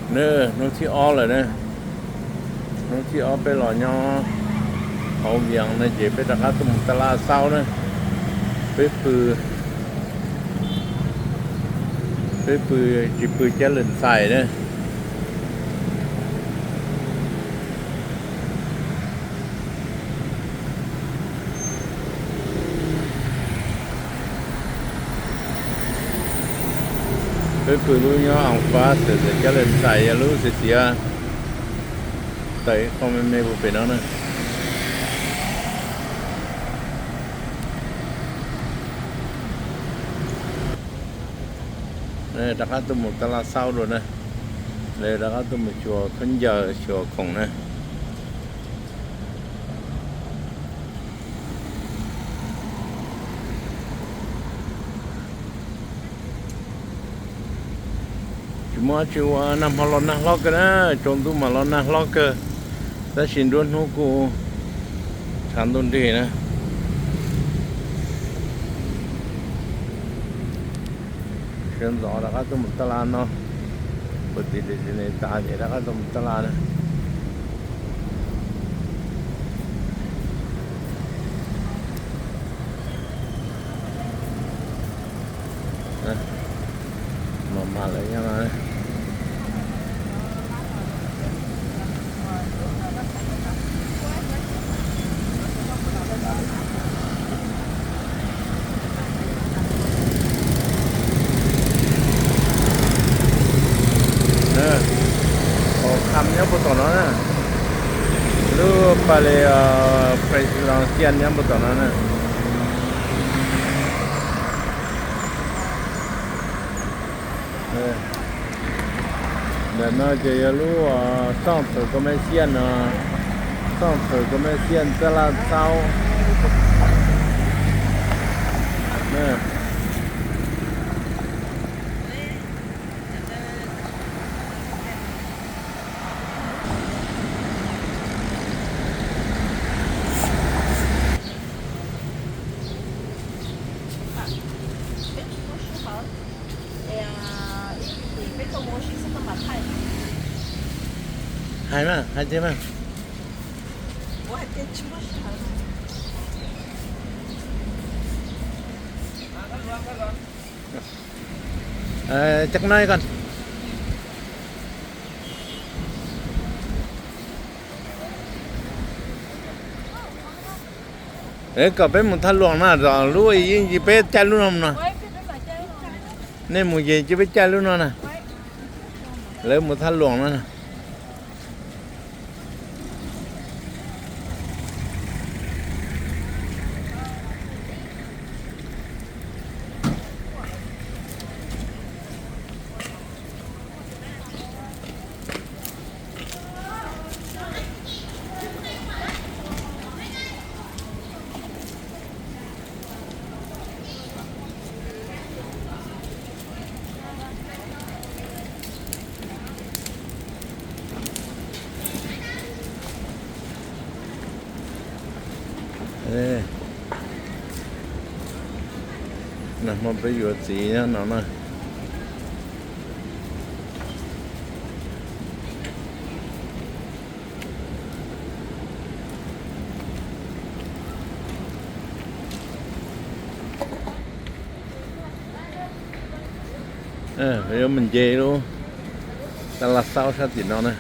Nws hnub thib ob lawm na, hnub thib ob peb los nyob hauv Vias no ces peb rov qab tuaj mus taj laj Xaub na. Peb pw, peb pw, tsis pw cab lawm ntxhais na. Peb pw lub nyob Ao Fab xwb, cab lawm ntxhais yog lub xiav xiav tawm ib qho me me puag pem no na. Rov qab tuaj mus taj laj Xaub dua na. Lawv rov qab tuaj mus xyuas khaub ncaws xyuas khoom na. Tsis muaj dab tsi ua, nag hmo los nag hlob kawg na, tsaus ntuj mas los nag hlob kawg, tab sis nruab hnub kuj tshav ntuj nrig na. Sawv ntxov rov qab tuaj mus taj laj no, puag tim Disney tas ces rov qab tuaj mus taj laj na. Mas mas lawv nyob no. Hauv Kham nyob puag tom no na, lub Palais Presidential nyob puag tom no na. Ntawm no ces yog lub Centre Commercial no, Centre Commercial taj laj Xaub. Hais mas, hais tiag mas. Cov no ko, kom peb mus thaj luam na, lub yeej cia peb caij lub no no. Nej mus ces cia peb caij lub no na. Lawv mus thaj luam no na. Nag hmo peb yuav txiv nyob no na. Yuav mus nce lub taj laj Xaub sab tim no na.